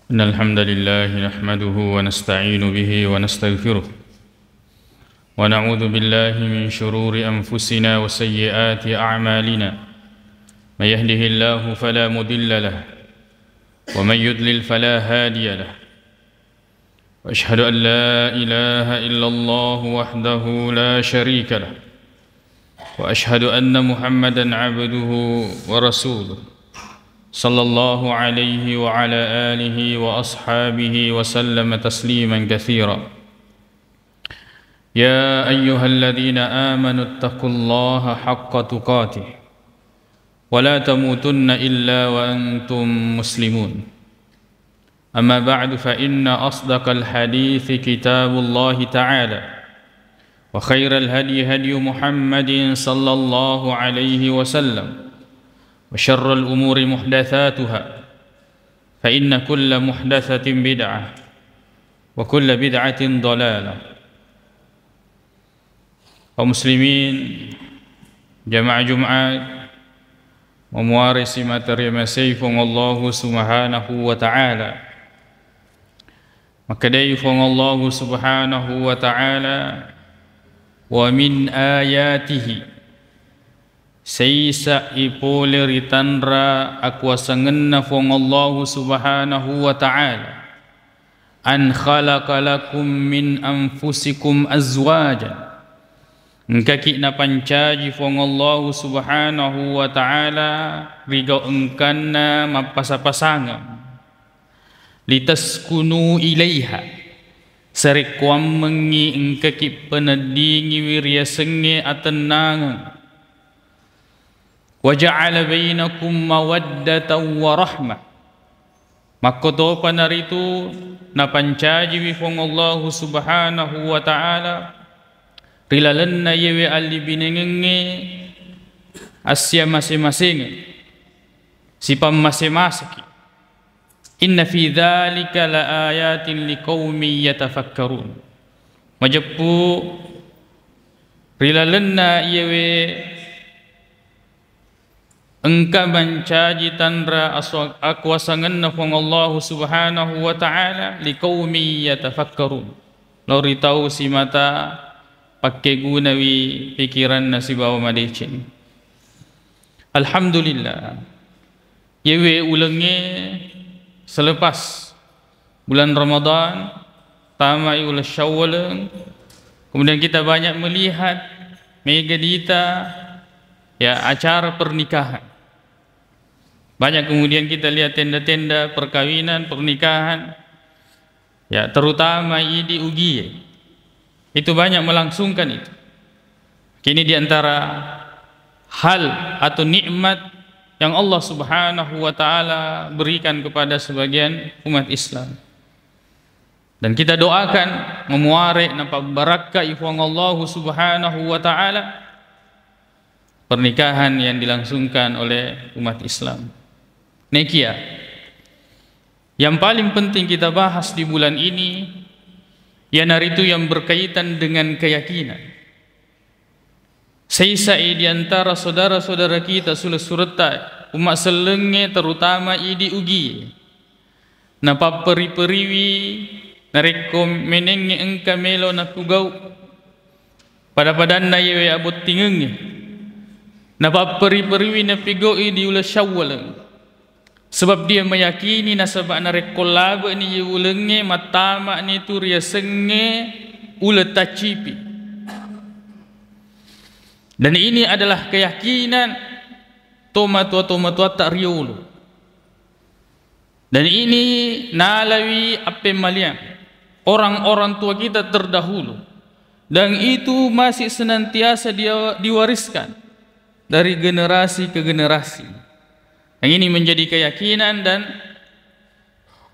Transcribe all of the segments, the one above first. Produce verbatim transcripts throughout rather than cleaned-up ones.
إن الحمد لله نحمده ونستعين به ونستغفره، ونعوذ بالله من شرور أنفسنا وسيئات أعمالنا. من يهده الله فلا مضل له، ومن يضلل فلا هادي له. وأشهد أن لا إله إلا الله وحده لا شريك له، وأشهد أن محمدا عبده ورسوله، صلى الله عليه وعلى آله وأصحابه وسلم تسليما كثيرا. يا أيها الذين آمنوا اتقوا الله حق تقاته ولا تموتن إلا وأنتم مسلمون. أما بعد، فإن أصدق الحديث كتاب الله تعالى، وخير الهدي هدي محمد صلى الله عليه وسلم، وشر الأمور محدثاتها، فإن كل محدثة بدعة، وكل بدعة ضلالة. Kaum muslimin, jamaah Jumat, mamuare simata riamasei Fuang Allahu Subhanahu wa Ta'ala. Makkedai Fuang Allahu Subhanahu wa Ta'ala, "Wa min ayatihi," seisa'i pole ri tanra akuasangenna Fuang Allahu Subhanahu wa Ta'ala, "an khalaqa lakum min anfusikum azwajan." Engkaki napancaji Fuang Allahu Subhanahu wa Ta'ala rigau engkanna mappasa-pasangeng. "Litaskunu ilaiha." Sarekkuammengngi engkaki peneddingiwi riasengnge atennangeng. "Wa ja'ala bainakum mawaddatan wa rahmah." Makkotopa naritu napancajiwi Fuang Allahu Subhanahu wa Ta'ala ri lalenna iyewe allibinengengnge assia mase-masengeng, sipammase-maseki. "Inna fi dzalika la ayatin liqaumin yatafakkarun." Majeppu ri lalenna iyewe engka mancaji tanra aswa-, akuasangenna Fuang Allahu Subhanahu wa Ta'ala, liqaumin yatafakkarun, lao ri tau simata pakkegunawi pikiranna sibawa madeceng. Alhamdulillah, iyewe ulengnge selepas bulan Ramadan, tamai uleng Syawal, kemudian kita banyak melihat mega dita, ya, acara pernikahan. Banyak kemudian kita lihat tenda-tenda perkawinan, pernikahan, ya, terutama idi ugie. Itu banyak melangsungkan itu. Ini di antara hal atau nikmat yang Allah Subhanahu wa Ta'ala berikan kepada sebagian umat Islam. Dan kita doakan, memuare napabbarakkai Fuang Allahu Subhanahu wa Ta'ala pernikahan yang dilangsungkan oleh umat Islam. Nekia, yang paling penting kita bahas di bulan ini, iyanaritu yang berkaitan dengan keyakinan. Seisa'i di antara saudara-saudara kita sule-suretta, umma sellengnge, terutama idi ugie, napapperi-periwi narekko menengnge engka melo napigau, pada-padanna iyewe abottingengnge, napapperi-periwi napigau'i di uleng Syawwaleng. Sebab dia meyakini nasaba narekko labe'ni iye ulengnge, mattama'ni tu riasengnge uleng taccipi. Dan ini adalah keyakinan tomatoa-tomatoatta riolo. Dan ini nalawi appemmaliang orang-orang tua kita terdahulu. Dan itu masih senantiasa dia, diwariskan dari generasi ke generasi. Yang ini menjadi keyakinan dan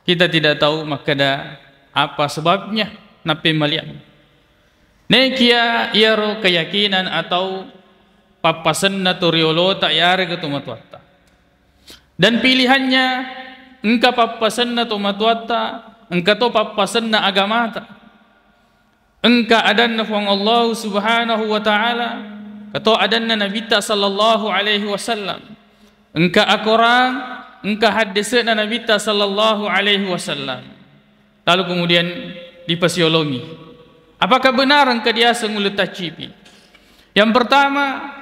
kita tidak tahu makkeda apa sebabnya nappemmaliang. Nekia iyaro keyakinan atau pappasenna to riolota yarega tomatoatta. Dan pilihannya, engka pappasenna tomatoatta, engka to pappasenna agamata. Engka adanna Fuang Allahu Subhanahu wa Ta'ala, engka to adanna Nabitta sallallahu alaihi wasallam. Engka akorang, engka haddese'na Nabitta sallallahu alaihi wasallam. Lalu kemudian dipasiolongi. Apakah benar engka diaseng uleng taccipi? Yang pertama,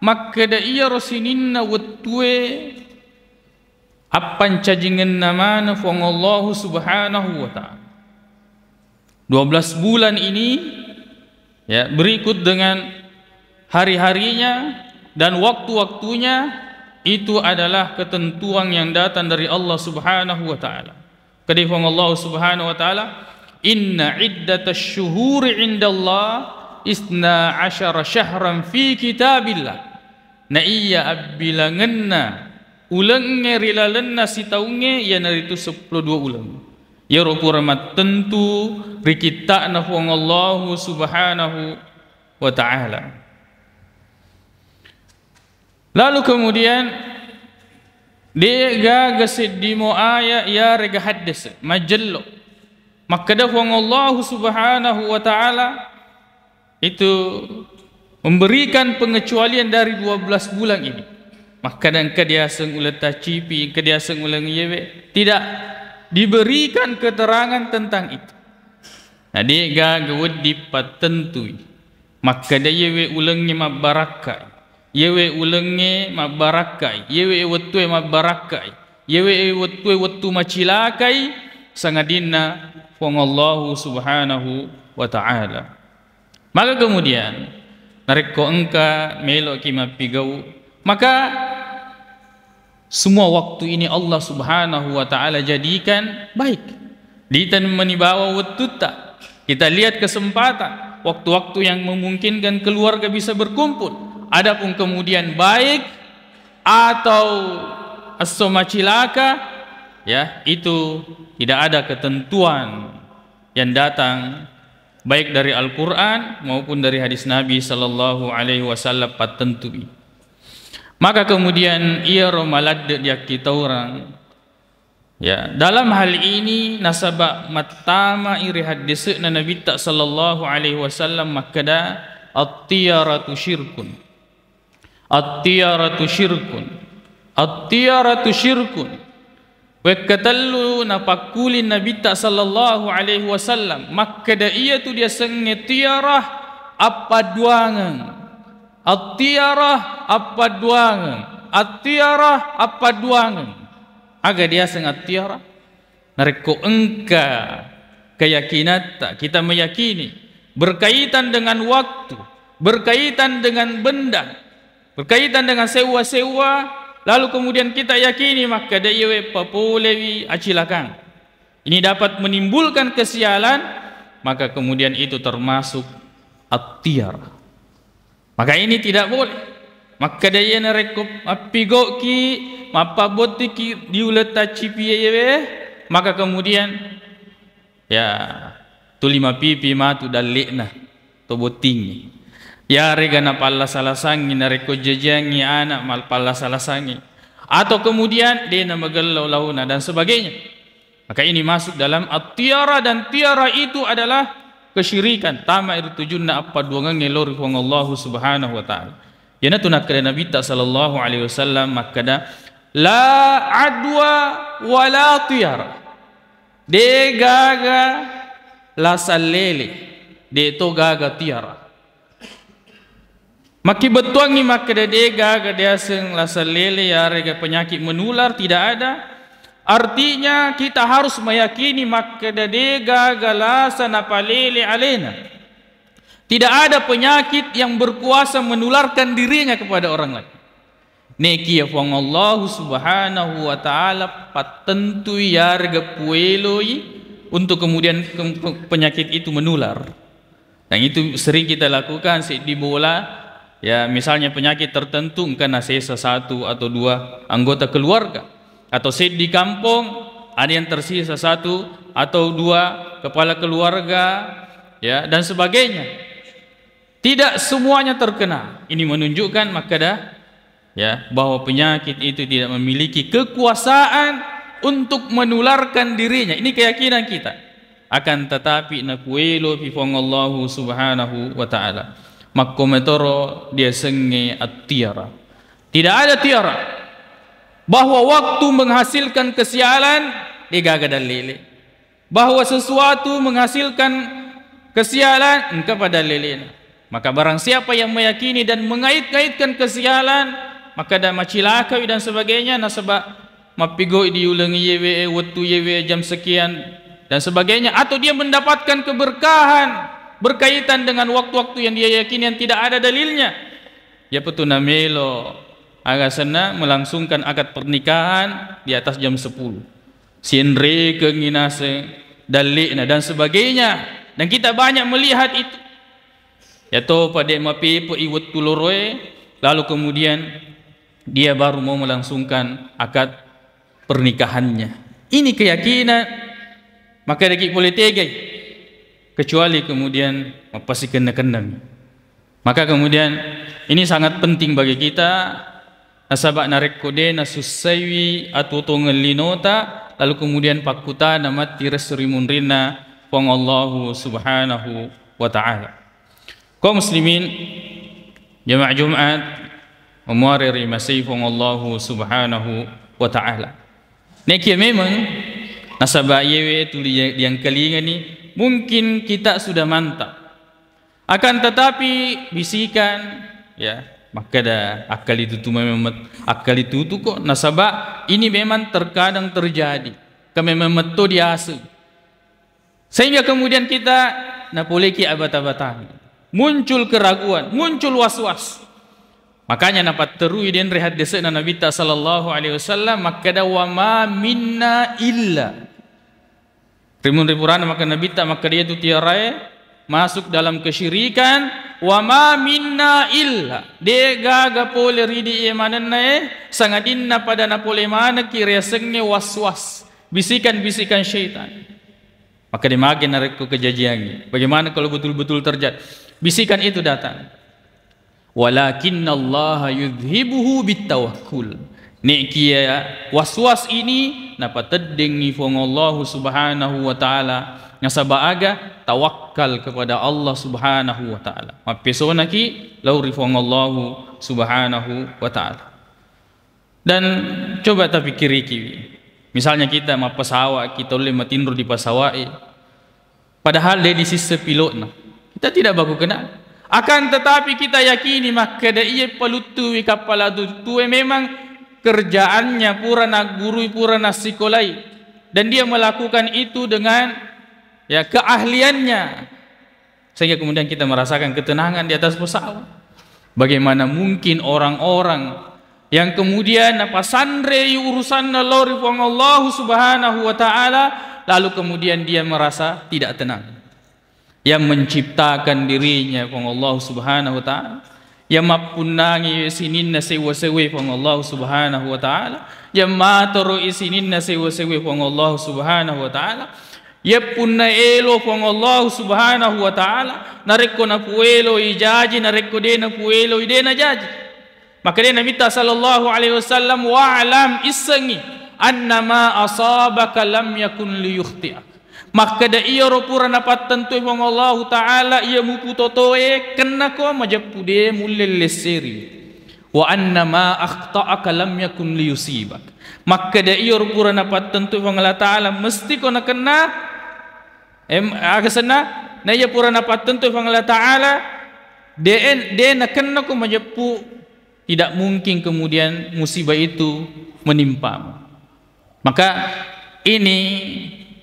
makkeda iyaro sininna wettue appancajingenna maneng Fuang Allahu Subhanahu wa Ta'ala. Dua belas bulan ini, ya, berikut dengan hari-harinya dan waktu-waktunya, itu adalah ketentuan yang datang dari Allah Subhanahu wa Ta'ala. Kedai Fuang Allah Subhanahu wa Ta'ala, "Inna iddatasy syuhuri indallah isna asyara syahran fi kitabillah." Na iya abbilangenna ulengnge ri lalenna sitaungnge, iyanaritu seppulo dua uleng. Iyaro pura mattentu ri kitta'na Fuang Allahu Subhanahu wa Ta'ala. Lalu kemudian, de' gaga seddimo aya' iyarega haddese', majello. Makkeda Fuang Allahu Subhanahu wa Ta'ala, itu memberikan pengecualian dari dua belas bulan ini. Makkeda engka diaseng uleng taccipi, engka diaseng uleng iyewe. Tidak diberikan keterangan tentang itu. Na de' gaga wedding pattentui. Makkeda iyewe ulengnge mabbarakkai. Iyewe ulengnge mabbarakkai. Iyewe wettue mabbarakkai. Iyewe wettue wettu macilakai, sangadinna Fuang Allahu Subhanahu wa Ta'ala. Maka kemudian, narekko engka meloki mappigau, maka semua waktu ini Allah Subhanahu wa Ta'ala jadikan baik. Ditemmani bawa wettutta. Kita lihat kesempatan, waktu-waktu yang memungkinkan keluarga bisa berkumpul. Adapun kemudian baik atau esso macilaka, ya, itu tidak ada ketentuan yang datang baik dari Al-Quran maupun dari hadis Nabi sallallahu alaihi wasallam pattentui. Maka kemudian iyaro maladde' diakkitaurang, ya, dalam hal ini nasaba' mattama iri haddese'na Nabitta sallallahu alaihi wasallam makkeda, "At-tiyaratu syirkun. At-tiyaratu syirkun. At-tiyaratu syirkun." Wekka tellu napakkuli Nabitta sallallahu alaihi wasallam, makkeda iyatu diasengnge tiyarah appaduangeng. At-tiyarah appaduangeng. At-tiyarah appaduangeng. Aga diaseng at-tiyarah? Narekko engka keyakinatta, kita meyakini berkaitan dengan waktu, berkaitan dengan benda, berkaitan dengan sewwa-sewwa, lalu kemudian kita yakini makkeda iyewe papolewi acilakang, ini dapat menimbulkan kesialan, maka kemudian itu termasuk at-tiyarah. Maka ini tidak boleh. Makkeda iye narekko mappigoki, mappabottiki di uleng taccipi iyewe, maka kemudian, ya, tuli mapipi matu dalle'na to bottingngi. Yarega napallasa-lasangngi, narekko jajiangngi ana' malpallasa-lasangngi. Atau kemudian de' namagellau launa dan sebagainya. Maka ini masuk dalam at-tiyarah, dan tiyarah itu adalah kesyirikan, tama ri tujunna appaduangengnge lao ri Puang Allahu Subhanahu wa Ta'ala. Iyanatu nakkeda Nabitta sallallahu alaihi wasallam makkeda, "La adwa wa la tiyarah." De' gaga lasa lele, de' to gaga tiyarah. Makkibettuangngi makkeda de' gaga diaseng lasa lele yarega penyakit menular, tidak ada. Artinya, kita harus meyakini makkeda de' gaga lasa napalele alena. Tidak ada penyakit yang berkuasa menularkan dirinya kepada orang lain. Nekiya Puang Allahu Subhanahu wa Ta'ala pattentui yarega pueloi untuk kemudian ke-, penyakit itu menular. Dan itu sering kita lakukan, seddi bola, ya, misalnya penyakit tertentu, engka nasesa satu atau dua anggota keluarga. Atau seddi kampong, ada yang tersisa satu atau dua kepala keluarga, ya, dan sebagainya. Tidak semuanya terkena. Ini menunjukkan makkeda, ya, bahwa penyakit itu tidak memiliki kekuasaan untuk menularkan dirinya. Ini keyakinan kita. Akan tetapi, napuelopi Puang Allahu Subhanahu wa Ta'ala. Makkometoro diasengnge at-tiyarah. Tidak ada tiyarah. bahwa waktu menghasilkan kesialan, degaga dalile. Bahwa sesuatu menghasilkan kesialan, engka pa dalilena. Maka barang siapa yang meyakini dan mengait-ngaitkan kesialan, maka ada macilakawi dan sebagainya, nasaba mappigoi diulengi yewe, wettu yewe, jam sekian, dan sebagainya, atau dia mendapatkan keberkahan berkaitan dengan waktu-waktu yang dia yakini yang tidak ada dalilnya. Iya petu namelo aga senna melangsungkan akad pernikahan di atas jam sepuluh. Sienrekengngi naseng dalle'na dan sebagainya. Dan kita banyak melihat itu. Ya to, pada mapepe'i wettu loroe, lalu kemudian dia baru mau melangsungkan akad pernikahannya. Ini keyakinan, maka deki boleh tegai, kecuali kemudian mappasikenna-kennami. Maka kemudian ini sangat penting bagi kita, nasaba narekko de nasussaiwi atuo-tuongeng linota, lalu kemudian pakkutana matti resso ri munrinna Puang Allahu Subhanahu wa Ta'ala. Kaum muslimin, jamaah Jumat, memuare ri masei Puang Allahu Subhanahu wa Ta'ala. Nekia memang nasaba yewe tuli diangkalingani, mungkin kita sudah mantap. Akan tetapi bisikan, ya, makkeda, "Akkali tutu memang met-, akkali tutu kok." Nasaba ini memang terkadang terjadi. Ke memang metto diaseng. Sehingga kemudian kita napoleki abata-batang. Muncul keraguan, muncul was-was. Makanya napatterui denre haddese'na Nabitta sallallahu alaihi wasallam makkeda, "Wa ma minna illa." Rimun ri purana maka Nabitta makkeda, "Iyatu tiarae masuk dalam kesyirikan, wa ma minna illa." De gaga pole ridi iye manennae, sangadinna pada napole manekki riasengnge was-was, bisikan-bisikan syaitan. Maka de mage narekko kejajiangngi. Bagaimana kalau betul-betul terjadi? Bisikan itu datang. "Walakinnallaha yudhibuhu bittawakkul." Nekia was-was ini napateddengngi Puang Allahu Subhanahu wa Ta'ala. Nasaba aga? Tawakkal kepada Allah Subhanahu wa Ta'ala. Mappesonaki lao ri Puang Allahu Subhanahu wa Ta'ala. Dan coba tapikkiriki, misalnya kita mappasawa, kita ulle matinro di pasawae, padahal de disisse pilotna. Kita tidak baku kenal. Akan tetapi kita yakini makkeda iye paluttui kappala tuttue memang kerjaannya pura naggurui, pura nassikolai. Dan dia melakukan itu dengan, ya, keahliannya. Sehingga kemudian kita merasakan ketenangan di atas pesawat. Bagaimana mungkin orang-orang yang kemudian napasanrei urusanna lao ri Puang Allahu Subhanahu wa Ta'ala, lalu kemudian dia merasa tidak tenang? Yang menciptakan dirinya Puang Allahu Subhanahu wa Ta'ala, yang mappunnangi sininna sewwa-sewwa Puang Allahu Subhanahu wa Ta'ala, yang matoro sininna sewwa-sewwa Puang Allahu Subhanahu wa Ta'ala, iya punna elo Puang Allahu Subhanahu wa Ta'ala, narekko napueloi jaji, narekko de napueloi de najaji. Makkeda Nabitta sallallahu alaihi wasallam, "Wa'lam," issengngi, "annama asabaka lam yakun liyukhti'ak." Makkeda iyaro pura napattentui Puang Allahu Ta'ala iya muputotoe, kennako majeppu de mulle lesseri. "Wa annama akhta'aka lam yakun liyusibak." Makkeda iyaro pura napattentui Puang Allah Ta'ala mestiko nakenna, em, aga senna, na iya pura napattentui Puang Allah Ta'ala, de, de nakennako majeppu, tidak mungkin kemudian musibah itu menimpamu. Maka ini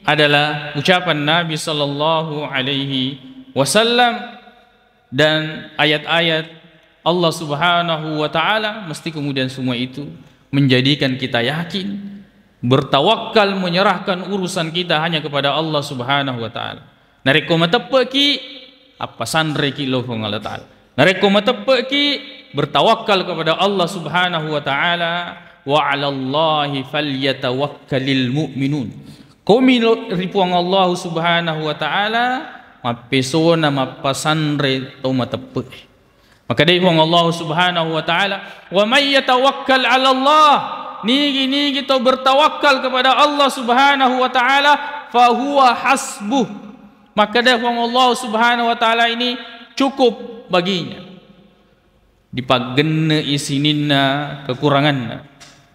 adalah ucapan Nabi sallallahu alaihi wasallam dan ayat-ayat Allah Subhanahu wa Ta'ala, mesti kemudian semua itu menjadikan kita yakin, bertawakal, menyerahkan urusan kita hanya kepada Allah Subhanahu wa Ta'ala. Narekko mateppe'ki, appasanreki lao Puang Allah Ta'ala. Narekko mateppe'ki, bertawakal kepada Allah Subhanahu wa Ta'ala, "Wa 'alallahi falyatawakkalil mu'minun." Komi lo-, ri Puang Allah Subhanahu wa Ta'ala, mappesona mappasanre tau mateppe'e. Makkedai Puang Allah Subhanahu wa Ta'ala, "Wa may yatawakkal 'ala Allah," nigi-nigi tau bertawakal kepada Allah Subhanahu wa Ta'ala, "fahuwa hasbuh." Makkeda Puang Allah Subhanahu wa Ta'ala ini cukup baginya. Dipaggenne'i sininna kekuranganna.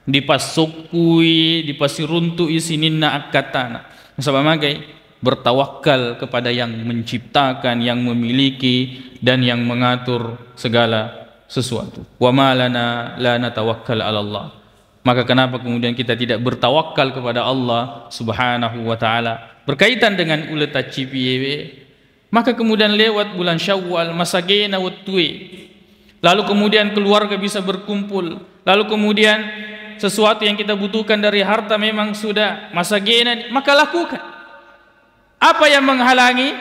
dipassokkui, dipasiruntu'i sininna akkattana. Nasaba magai? Bertawakal kepada yang menciptakan, yang memiliki, dan yang mengatur segala sesuatu. Wa ma lana la natawakkal 'ala Allah. Maka kenapa kemudian kita tidak bertawakal kepada Allah Subhanahu wa Ta'ala? Berkaitan dengan uleng taccipiéwé, maka kemudian lewat bulan Syawal, masagena wettue. Lalu kemudian keluarga bisa berkumpul. Lalu kemudian sesuatu yang kita butuhkan dari harta memang sudah masagena, maka lakukan. Apa yang menghalangi?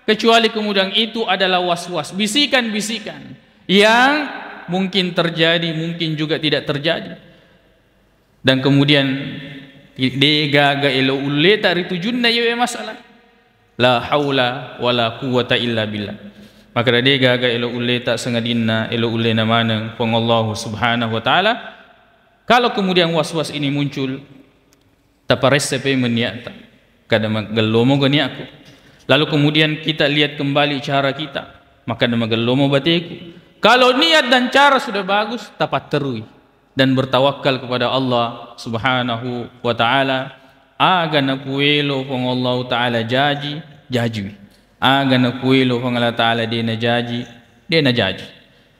Kecuali kemudian itu adalah was-was, bisikan-bisikan yang mungkin terjadi, mungkin juga tidak terjadi. Dan kemudian, dé gaga élo ulleta ri tujunna iyéwé masalah. La haula wala quwwata illa billah. Maka dé gaga élo ulleta sangadinna élo ullena maneng Puang Allahu Subhanahu wa Ta'ala. Kalau kemudian was-was ini muncul, taparessai pemeng niatta. Kada magellomo ga niakku. Lalu kemudian kita lihat kembali cara kita. Maka magellomo bateku. Kalau niat dan cara sudah bagus, tapatterui dan bertawakal kepada Allah Subhanahu wa Ta'ala. Aga napuelo Puang Allahu Ta'ala jaji, jajiwi. Aga napuelo Puang Allah Ta'ala dé najaji, dé najaji.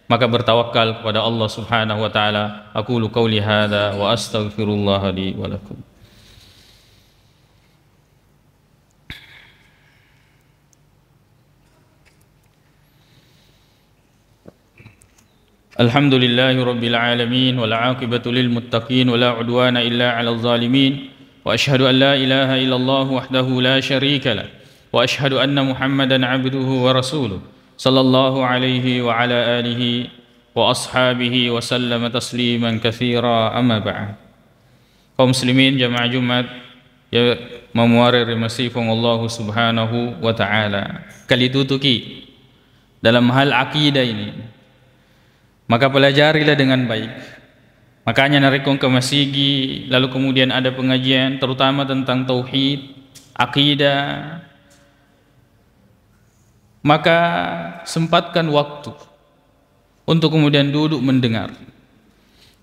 Maka bertawakal kepada Allah Subhanahu wa Ta'ala. Aqulu qauli hadza wa astaghfirullaha li wa lakum. الحمد لله رب العالمين، والعاقبة للمتقين، ولا عدوان إلا على الظالمين، وأشهد أن لا إله إلا الله وحده لا شريك له، وأشهد أن محمدا عبده ورسوله، صلى الله عليه وعلى آله وأصحابه وسلم تسليما كثيرا، أما بعد. Kaum muslimin jamaah Jumat, ya, mamuare ri masifung Allah Subhanahu wa Ta'ala. Kalitutuki dalam hal akidah ini, maka pelajarilah dengan baik. Makanya narekko engka masigi, lalu kemudian ada pengajian, terutama tentang tauhid, akidah, maka sempatkan waktu untuk kemudian duduk mendengar.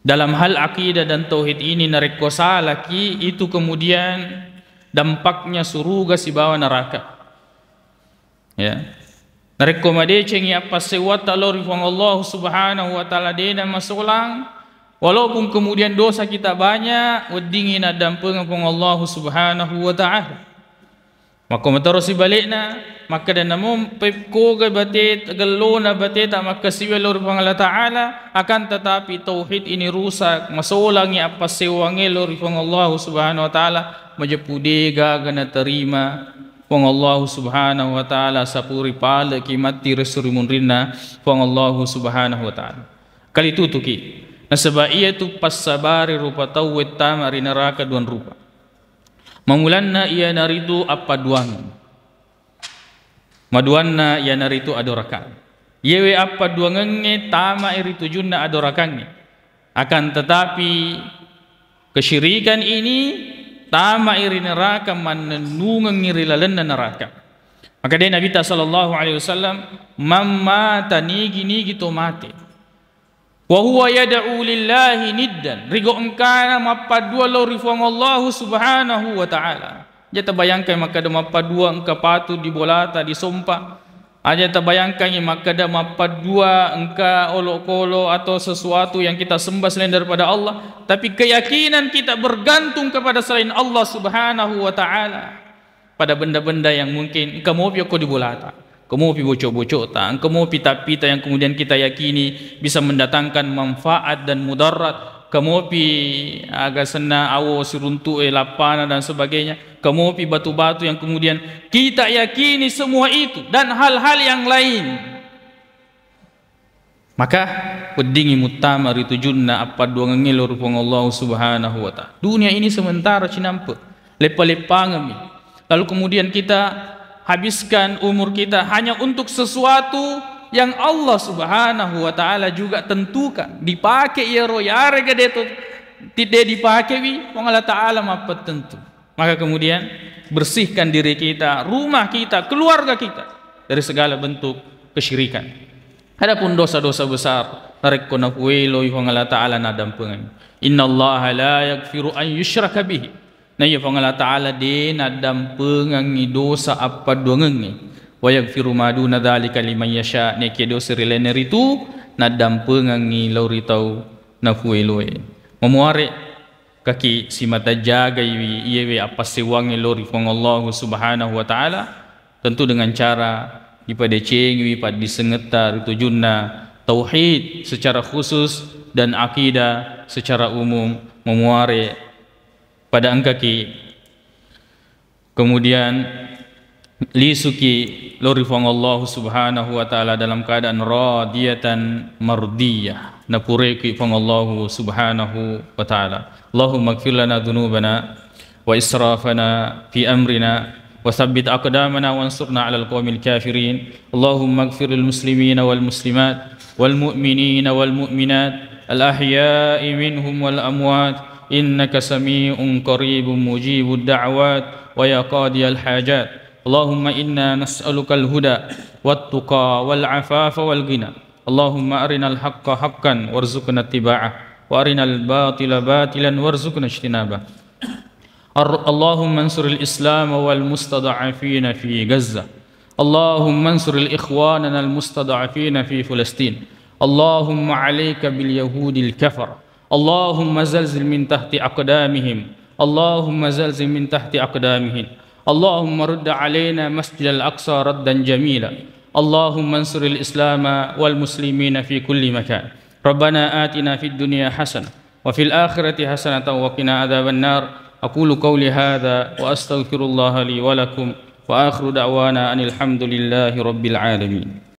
Dalam hal akidah dan tauhid ini, narekko salaki, itu kemudian dampaknya suruga sibawa neraka. Ya. Narekko madecengi appassewwatta lao ri Puang Allah Subhanahu wa Ta'ala, dena masolang, walaupun kemudian dosa kita banyak, weddingi naddampengeng Puang Allah Subhanahu wa Ta'ala. Makko matoro sibalikna, makkeda namo pekkoga bate-, gellona bateta makkasiwiang lao ri Puang Allah Ta'ala, akan tetapi tauhid ini rusak, masolangi appassewwangnge lao ri Puang Allah Subhanahu wa Ta'ala, majeppu de gaga naterima Puang Allah Subhanahu wa Ta'ala, sapuri paleki matti ri suri munrinna Puang Allah Subhanahu wa Ta'ala. Kalitutuki, nasaba iyatu passabari rupa tauwe tama ri neraka duang rupa. Mamulanna iyanaritu appaduangeng. Maduanna iyanaritu adorakang. Iyewe appaduangengnge tamai ri tujunna adorakangnge. Akan tetapi, kesyirikan ini tamai ri neraka, mannennungengngi ri lalenna neraka. Maka dé Nabitta sallallahu alaihi wasallam, "Man mata, nigi-nigi to mate, wa huwa yad'u lillahi niddan, rigo engkana mappaddua lao ri Puang Allahu Subhanahu wa Ta'ala." Aja tabayangkai makkeda mappaddua engka patu di bolata, disompa. Aja tabayangkangi makkeda mappaddua engka olokolo atau sesuatu yang kita sembah selain daripada Allah. Tapi keyakinan kita bergantung kepada selain Allah Subhanahu wa Ta'ala. Pada benda-benda yang mungkin engka mopi okko di bolata, engka mopi bocok-bocokta, engka mopi tappita yang kemudian kita yakini bisa mendatangkan manfaat dan mudarat, engka mopi aga senna awo siruntu'e lappana dan sebagainya, engka mopi batu-batu yang kemudian kita yakini semua itu dan hal-hal yang lain. Maka, weddingngi muttama ri tujunna appadduangengnge lao ri Puang Allahu Subhanahu wa Ta'ala. Dunia ini sementara cinampe, leppa-leppangemmi. Lalu kemudian kita habiskan umur kita hanya untuk sesuatu yang Allah Subhanahu wa Ta'ala juga tentukan. Dipake iyaro, yarega de to, ti-, de dipakewi, Puang Allah Ta'ala mappettentu. Maka kemudian, bersihkan diri kita, rumah kita, keluarga kita dari segala bentuk kesyirikan. Adapun dosa-dosa besar, narekko nafueloi Puang Allah Ta'ala naddampengengngi. Innallaha la yaghfiru an yushraka bihi. Na iya Puang Allah Ta'ala de naddampengengngi dosa appadduangengnge. Wa yaghfiru ma duna dzalika liman yasha. Nekia dosa ri lainna ritu naddampengengngi lao ri tau nafueloe. Mamuare kaki simata jagaiwi iyewe appassewwangnge lao ri Puang Allahu Subhanahu wa Ta'ala, tentu dengan cara ipadecengiwi paddisengetta ri tujunna tauhid secara khusus dan akidah secara umum. Mamuare pada engkaki kemudian lisuki lao ri Puang Allahu Subhanahu wa Ta'ala dalam keadaan radiyatan mardiyah. Napureki Puang Allahu Subhanahu wa Ta'ala. Allahumma ighfir lana dzunubana wa israfana fi amrina wa tsabbit aqdamana wansurna 'alal qaumil kafirin. Allahumma ighfir lil muslimina wal muslimat wal mu'minina wal mu'minat al ahya'i minhum wal amwat innaka sami'un qaribun mujibud da'wat wa ya qadiyal hajat. Allahumma inna nas'alukal huda wat tuqa wal afafa wal ghina. Allahumma arinal haqqa haqqan warzuqna ittiba'ah wa arinal batila batilan warzuqna ijtinabah. Ar-, Allahumma ansuril Islam wal mustada'afina fi Gaza. Allahumma ansuril ikhwanana al mustada'afina fi Filistin. Allahumma alaika bil yahudil kafar. Allahumma zalzil min tahti aqdamihim. Allahumma zalzil min tahti aqdamihim. Allahumma rudd alaina Masjidal Aqsa raddan jamila. Allahumma ansuril Islama wal muslimina fi kulli makan. Rabbana atina fid dunya hasanah wa fil akhirati hasanatan wa qina adzaban nar. Aqulu qawli hadza wa astaghfirullaha li wa lakum wa akhiru da'wana anil hamdulillahi rabbil alamin.